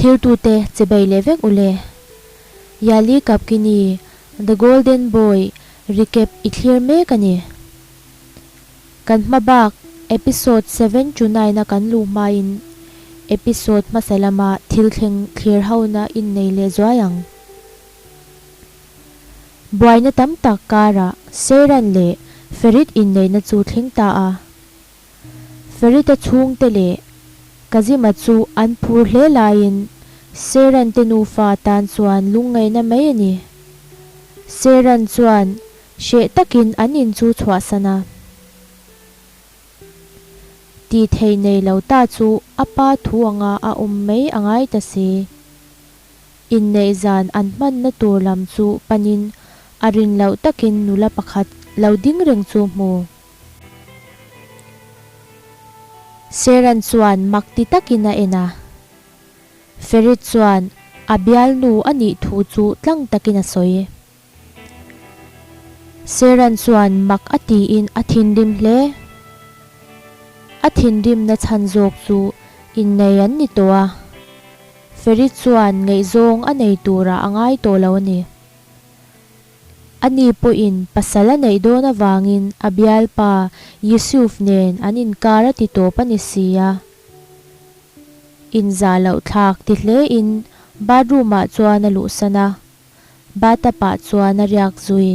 Thirtute chebei leh vek ule. Yali Kapkini, The Golden Boy recap i thlir mek a ni. Kan hma bak episode 7-9 a kan luh hmain episode hmasa lama thil thleng thlir hona innei leh zuai ang. Buaina tam tak karah Seiran leh Ferit inneihna chu thleng ta a. Ferita chhungte leh Kazima chu an phur hle laiin Seiran te nufa tan chuan lungngaihna mai a ni. Seiran chuan hreh takin an in chu chhuahsan a. Tih theih nei lo ta chu a pa thu anga a awm mai a ngai ta si. Inneih zan an hmanna tur lam chu panin a rin loh takin nula pakhat lo ding reng chu hmu. Seran chuan mak ti takin a en a. Ferit chuan a bialnu a nih thu chu tlang takin a sawi. Seran chuan mak a tiin a thinrim hle. A thinrimna chhan zawk chu innei an ni tawh a, Ferit chuan ngaihzawng a nei turah a ngai tawh lo a ni. Ani pawhin pasal a neih dawn avangin a bialpa Yusuf nen an inkar a ti tawp a ni si a. Inzah loh thlak ti hlein bathroom-ah chuan a luhsan a. Bathtub-ah chuan a riak zui.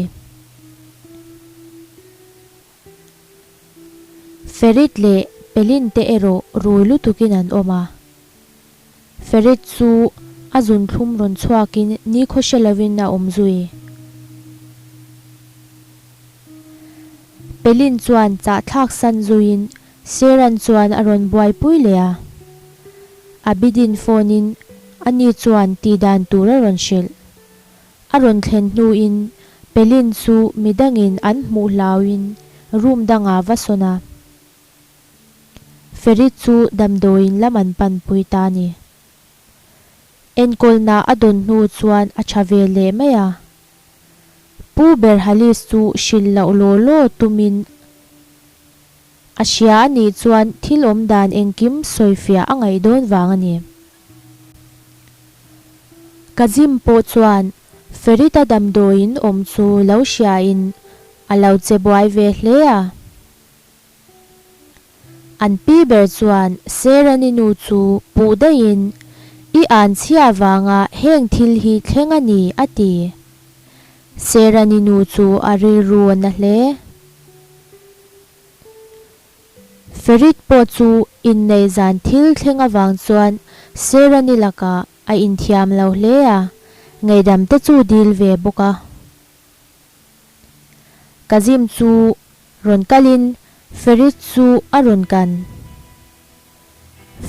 Ferit leh Pelin te erawh rui lutukin an awm a. Ferit chu a zunthlum rawn chhuakin nikhaw hre lovin a awm zui. Pelin chuan chahthlak san zuiin Seran chuan a rawn buaipui leh a. Abidin phone-in ani chuan tihdan tur a rawn hrilh. A rawn thlen hnuin Pelin chu midangin an hmuh hlauin room dangah va sawn a. Ferit chu damdawiin lam an panpui ta a ni. Enkawlna a dawn hnu chuan a tha ve leh mai a. Pu Berhalis chu hrilh loh law law tumin A hria a nih chuan thil awm dan engkim sawifiah a ngaih dawn vang a ni. Kazim pawh chuan Ferita damdawiin awm chu lo hriain a lo che buai ve hle a. An pi ber chuan Serani nu chu puh daihin, I an chhia vanga heng thil hi thleng a ni, a ti. Serani nu chu a rilru a na hle. Ferit pawh chu inneih zan thil thleng avang chuan Serani lakah a inthiam lo hle a, ngaihdam te chu dil ve bawk a. Kazim chu rawn kalin Ferit chu a rawn kan.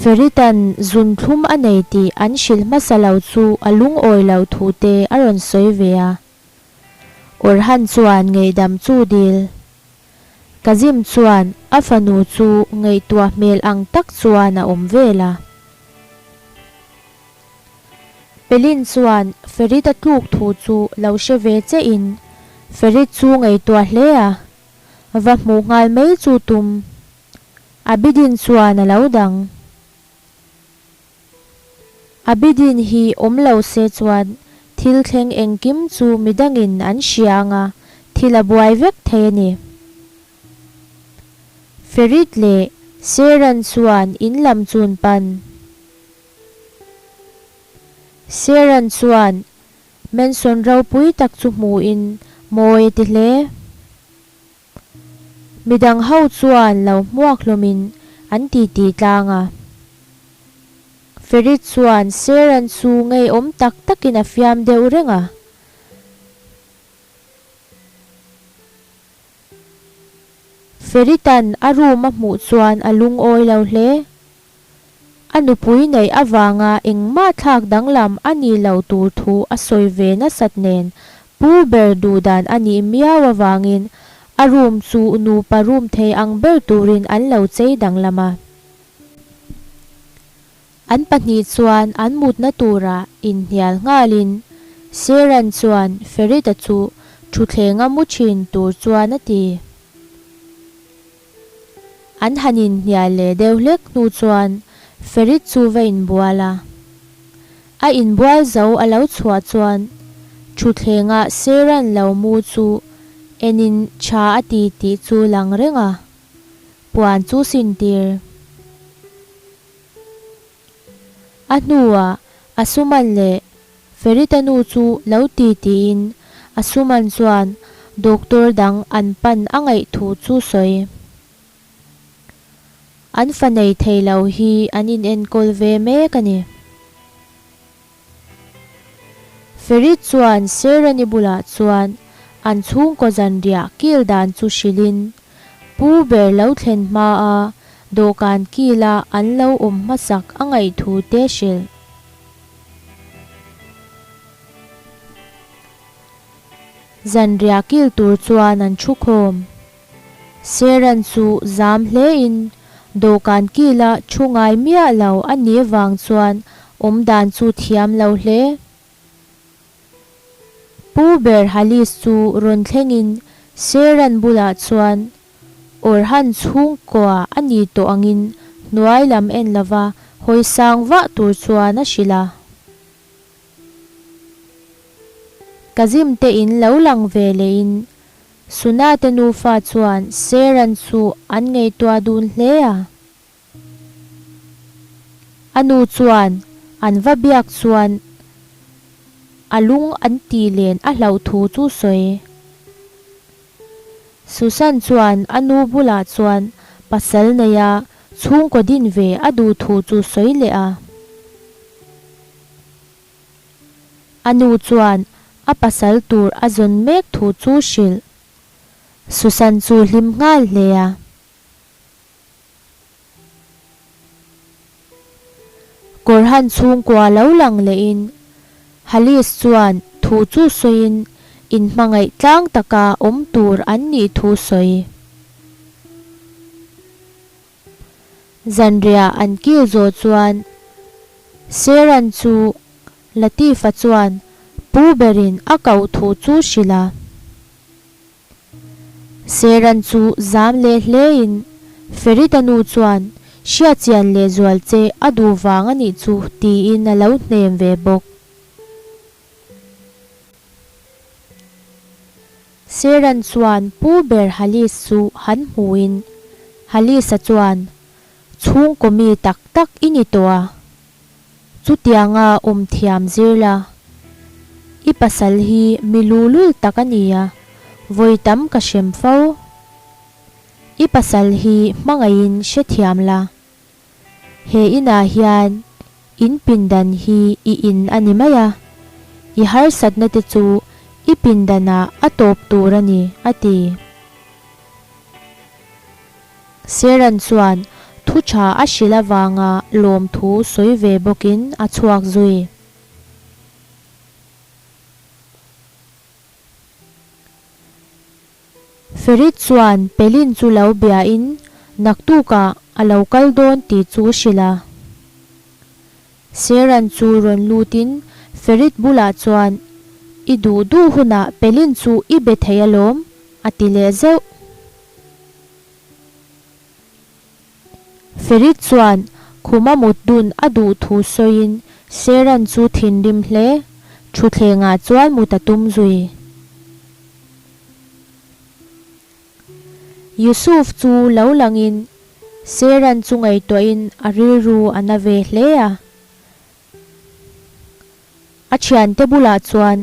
Feritan zunthlum a nei tih an hrilh hmasa lo chu a lungawi lo thu te a rawn sawi ve a. Orhan chuan ngaihdam chu dil. Kazim chuan a fanu chu ngaihtuah hmel ang tak chuan a awm vel a. Pelin chuan Ferit a tluk thu chu lo hre ve che in Ferit chu ngaihtuah hle a, va hmuh nghal mai chu tum. Abidin chuan a lo dang. Abidin hi awm lo se chuan thil thleng engkim chu midangin an hria anga thil a buai vek thei a ni. Ferit leh Seran chuan in lam chun pan. Seran chuan mansion ropui tak chu hmuhin mawi a ti hle. Midang ho chuan lo hmuak hlawmin an titi tlang a. Ferit chuan Seran chu ngeiawm tak takin a fiam deuh reng a. Feritan a room a hmuh chuan a lungawi lo hle. A nupui neih avanga engmah thlak danglam a nih loh tur thu a sawi ve nasat nen pu ber duhdan a nih miau avangin a room chu nupa room thei ang ber turin an lo chei danglam a. An pahnih chuan an mutna turah inhnial nghalin Seran chuan Ferita chu thuthlenga mu thin tur chuan a ti. An han inhnial leh deuh hlek hnu chuan Ferit chu va inbual a. A inbual zo a lo chhuah chuan thutthlengah Seiran lo mu chu enin tha a ti tih chu lang reng a, puan chu sintir. A hnuah Asuman leh Ferita nu chu lo ti tiin Asuman chuan doctor dang an pan a ngaih thu chu sawi. An fa nei thei lo hi an inenkawl ve mek a ni. Ferit chuan Serani bulah chuan an chhungkaw zanriah kil dan chu hrilhin pu ber lo thlen hmaa dawhkan kila an lo awm hmasak a ngaih thu te hrilh. Zanriah kil tur chuan an thu khawm. Seran chu zam hlein dawhkan kila thu ngai miah lo a nih vang chuan awmdan chu thiam lo hle. Pu ber Halis chu rawn thlengin Seran bulah chuan Orhan chhungkua a ni tawh angin hnuai lam en lova hawi sang vah tur chuan a hrilh a. Kazim te in lo lang ve lehin Suna te nufa chuan Seran chu an ngaihtuah dun hle a. A nu chuan an va biak chuan a lung an tih len a hlauh thu chu sawi. Susan chuan a nu bulah chuan pasal neia chhungkaw din ve a duh thu chu sawi leh a. A nu chuan a pasal tur a zawn mek thu chu hrilh. Susan chu hlim nghal hle a. Kawrhan chhungkua lo lang lehin Halis chuan thu chu sawiin inhmangaih tlang taka awm tur an nih thu sawi. Zanriah an kil zawh chuan Seran chu Latifa chuan pu berin a koh thu chu hrilh a. Seran chu zam leh hlein Ferita nu chuan hriatchian lehzual che a duh vang a nih chu tiin a lo hnem ve bawk. Seran chuan pu ber Halis chu han hmuhin Halis-a chuan, Chhungkaw mi tak tak i ni tawh a, chutianga awm thiam zir la. I pasal hi mi lulul tak a ni a, vawi tam ka hrem fo. I pasal hi hmangaihin hrethiam la. He inah hian in pindan hi i in a ni mai a, i harsatna te chu i pindanah a tawp tur a ni, a ti. Seran chuan thu tha a hrilh avanga lawmthu sawi ve bawkin a chhuak zui. Ferit chuan Pelin chu lo biain naktukah a lo kal dawn tih chu hrilh a. Seran chu rawn lutin Ferit bulah chuan, I duh duh hunah Pelin chu i be thei alawm, a ti leh zeuh. Ferit chuan khuma mut dun a duh thu sawiin Seran chu thinrim hle, thutthlengah chuan mut a tum zui. Yusuf chu lo langin Seran chu ngaihtuahin a rilru a na ve hle a. A thiante bulah chuan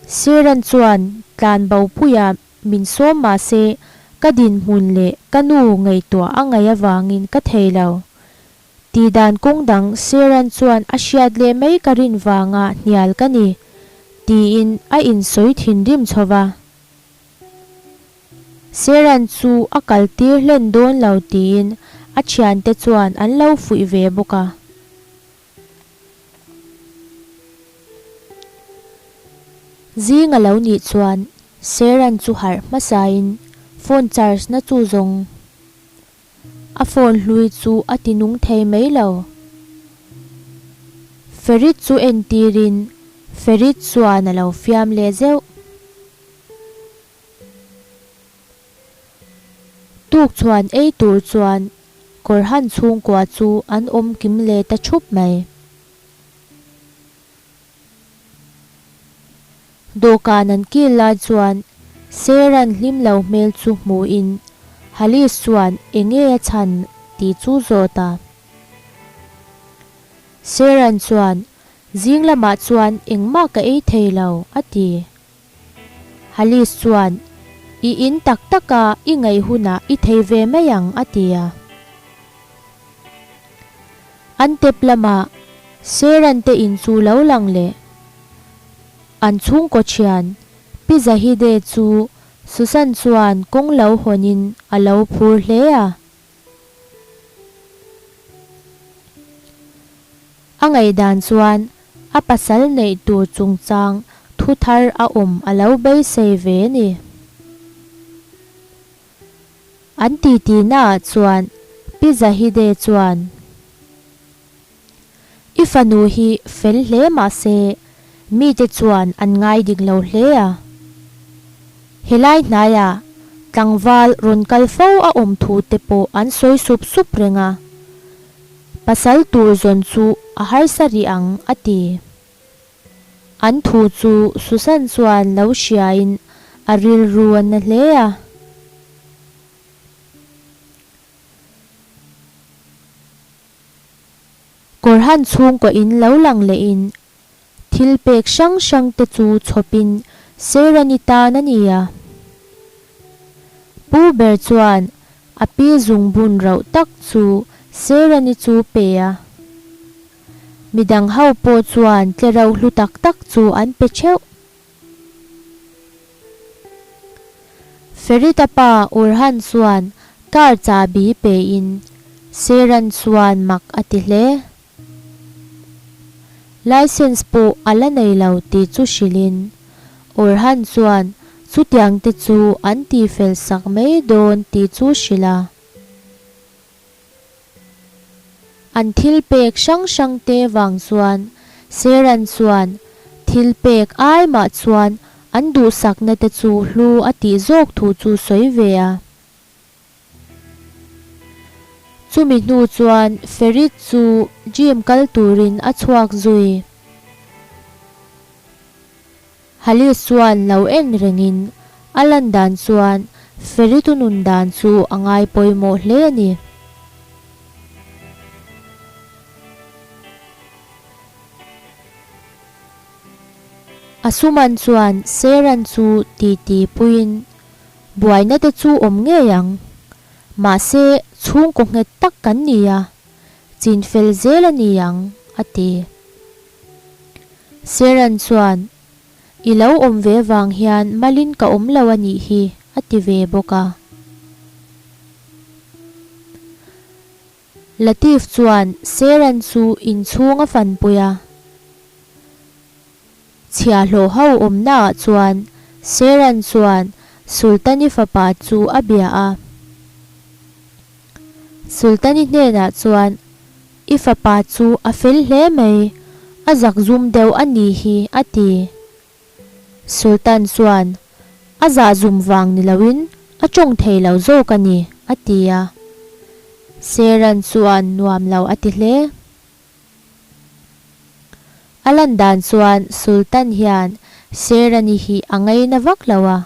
Seran chuan tlanbo puia Min sawm mahse ka dinhmun leh ka nu ngaihtuah a ngaih avangin ka thei lo. Tihdan kawng dang Seran chuan a hriat leh mai ka rin vanga hnial ka ni, tiin a insawi thinrim chho va. Seran chu a kaltir hlen dawn lo tiin a thiante chuan an lo fuih ve bawk a. Zing a lo nih chuan Seran chu harh hmasain phone charge na chu zawng a phone hlui chu a ti nung thei mai lo. Ferit chu entirin Ferit chuan a lo fiam leh zeuh. Tuk chuan ei tur chuan Kawrhan chhungkua chu an awm kim leh ta thup mai. Dawhkan an kil lai chuan Sera'n hlim lo hmel chu hmuhin Halis chuan enge a chhan tih chu zawt a. Sera'n chuan Zing lamah chuan engmah ka ei thei lo, a ti. Halis chuan, I in tak taka i ngaih hunah i thei ve mai ang, a ti a. An tep lamah Seran te in chu lo lang leh. An chhungkaw thian Pi Zahide chu Susan chuan kawng lo hawnin a lo phur hle a. A ngaihdan chuan a pasal neih tur chungchang thu thar a awm a lo beisei ve a ni. An titi naah chuan Pi Zahide chuan, I fanu hi fel hle mah se mite chuan an ngai dik lo hle a. Helai hnaiah tlangval rawn kal fo a awm thu te pawh an sawi sup sup reng a. Pasal tur zawn chu a harsa rih ang a ti. An thu chu Susan chuan lo hriain a rilru a na hle a. Kawrhan chhungkaw in lo lang lehin thil pek hrang hrang te chu chhawpin Serani tan a ni a. Pu ber chuan a pi zungbun rauh tak chu Serani chu pe a. Midang ho pawh chuan tlereuh hlu tak tak chu an pe theuh. Ferita pa Urhan chuan car chahbi pein Seran chuan mak a ti hle. Licence pawh a la nei lo tih chu hrilhin Urhan chuan chutiang te chu an tihfel sak mai dawn tih chu hrilh a. An thil pek hrang hrang te vang chuan Seran chuan thil pek ai mah chuan an duhsakna te chu hlu a tih zawk thu chu sawi ve a. Chumi hnu chuan Ferit chu gym kal turin a chhuak zui. Halis chuan lo en rengin a lan dan chuan Feritu nun dan chu a ngai pawimawh hle a ni. Asuman chuan Seran chu titi puiin buaina te chu awm ngei ang. Mahse chhungkaw nghet tak kan ni a, chinfel zel a ni ang, a ti. Seran chuan, I lo awm ve vang hian malin ka awm lo a nih hi, a ti ve bawk a. Latif chuan Seran chu inchhung a fanpui a. Chhiahhlawh ho awmnaah chuan Seran chuan Sultani fapa chu a bia a. Sultani hnenah chuan, I fapa chu a fel hle mai, a zakzum deuh a nih hi, a ti. Sultan chuan, A zahzum vang ni loin a tawng thei lo zawk a ni, a ti a. Seran chuan nuam lo a ti hle. A lan dan chuan Sultan hian Serani hi a ngaina vak lo a.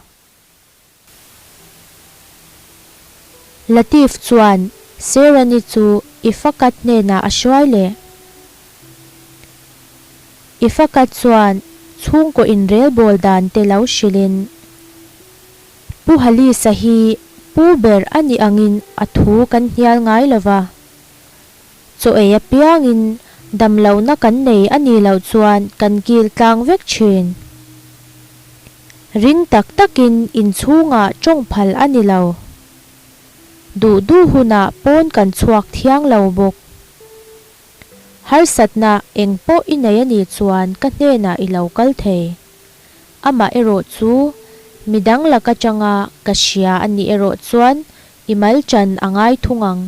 Latif chuan Serani chu Ifakat hnenah a hruai leh. Ifakat chuan chhungkaw inrelbawl dan te lo hrilhin, Pu Halisa hi pu ber a nih angin a thu kan hnial ngai lo va. Chaw ei apiangin damlohna kan nei a nih loh chuan kan kil tlang vek thin. Ring tak takin inchhungah tawng phal a ni lo. Duh duh hunah pawn kan chhuak thiang lo bawk. Harsatna eng pawh i nei a nih chuan ka hnenah i lo kal thei. Amah erawh chu midang lak atanga ka hria a nih erawh chuan i mal chan a ngai thung ang.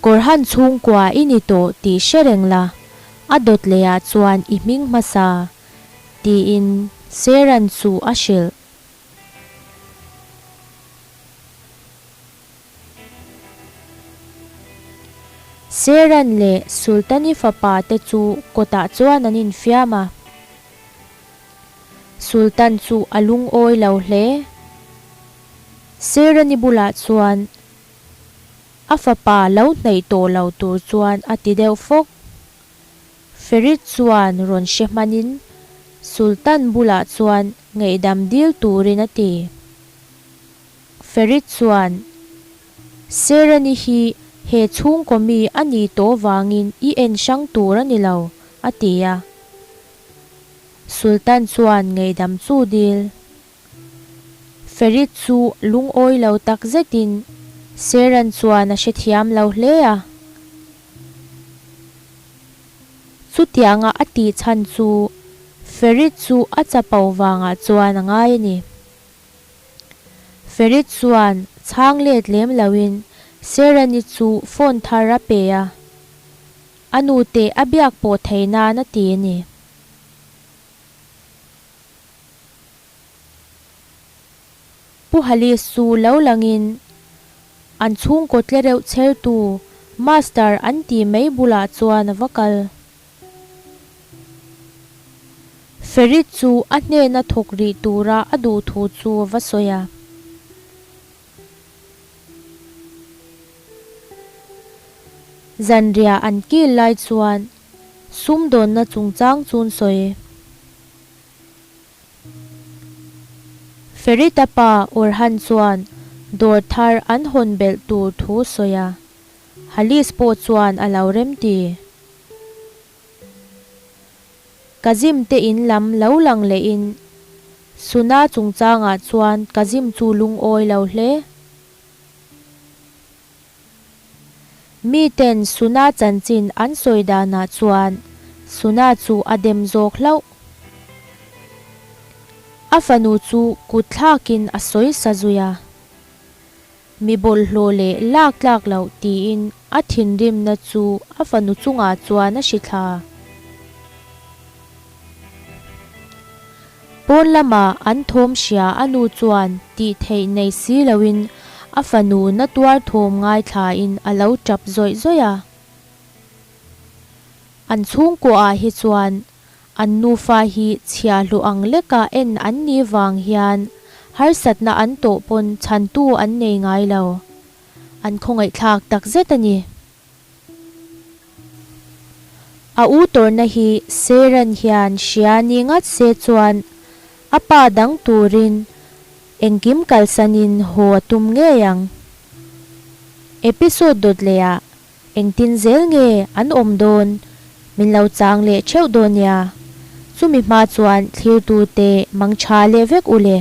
Kawrhan chhungkua i ni tawh tih hre reng la, a dawt lehah chuan i hming hmasa, tiin Seran chu a hrilh. Seran leh Sultani fapa te chu kawtah chuan an infiam a. Sultan chu a lungawi lo hle. Serani bulah chuan a fapa lo hnaih tawh lo tur chuan a ti deuh fawk. Ferit chuan rawn hre hmanin Sultan bulah chuan ngaihdam dil turin a ti. Ferit chuan, Serani hi he chhungkaw mi a nih tawh vangin i en hrang tur a ni lo, a ti a. Sultan chuan ngaihdam chu dil. Ferit chu lungawi lo tak zetin Seran chuan a hrethiam lo hle a. Chutianga a tih chhan chu Ferit chu a chapo vangah chuan a ngai a ni. Ferit chuan chhang let lem loin Serani chu phone thar a pe a, a nute a biak pawh thei nan a ti a ni. Pu Halis chu lo langin an chhungkaw tle reuh chhertu Master an tih mai bulah chuan a va kal. Ferit chu a hnena thawk rih tura a duh thu chu a va sawi a. Zanriah an kil lai chuan sumdawnna chungchang chu an sawi. Ferita pa Orhan chuan dawr thar an hawn belh tur thu sawi a, Halis pawh chuan a lo remti. Kazim te in lam lo lang lehin Suna chungchangah chuan Kazim chu lungawi lo hle. Miten Suna chanchin an sawi danah chuan Suna chu a dem zawk hlauh. A fanu chu kut thlakin a sawi sa zui a. Mi bawlhhlawh leh lak tlak loh tiin a thinrimna chu a fanu chungah chuan a hri thla. Pawn lama an thawm hria a nu chuan tih theih nei si loin a fanu na tuar thawm ngaithlain a lo tap zawih zawih a. An chhungkuaah hi chuan an nufa hi chhiahhlawh ang leka en an nih vang hian harsatna an tawh pawn chhantu an nei ngai lo. An khawngaihthlak takzet a ni. A u tawrhna hi Seiran hian hria ni ngat se chuan a pa dang turin engkim kalsanin haw a tum ngei ang. Episode dawt lehah engtin zel nge an awm dawn min lo chang leh theuh dawn nia. Chumi hma chuan thlirtute mangtha leh vek u le.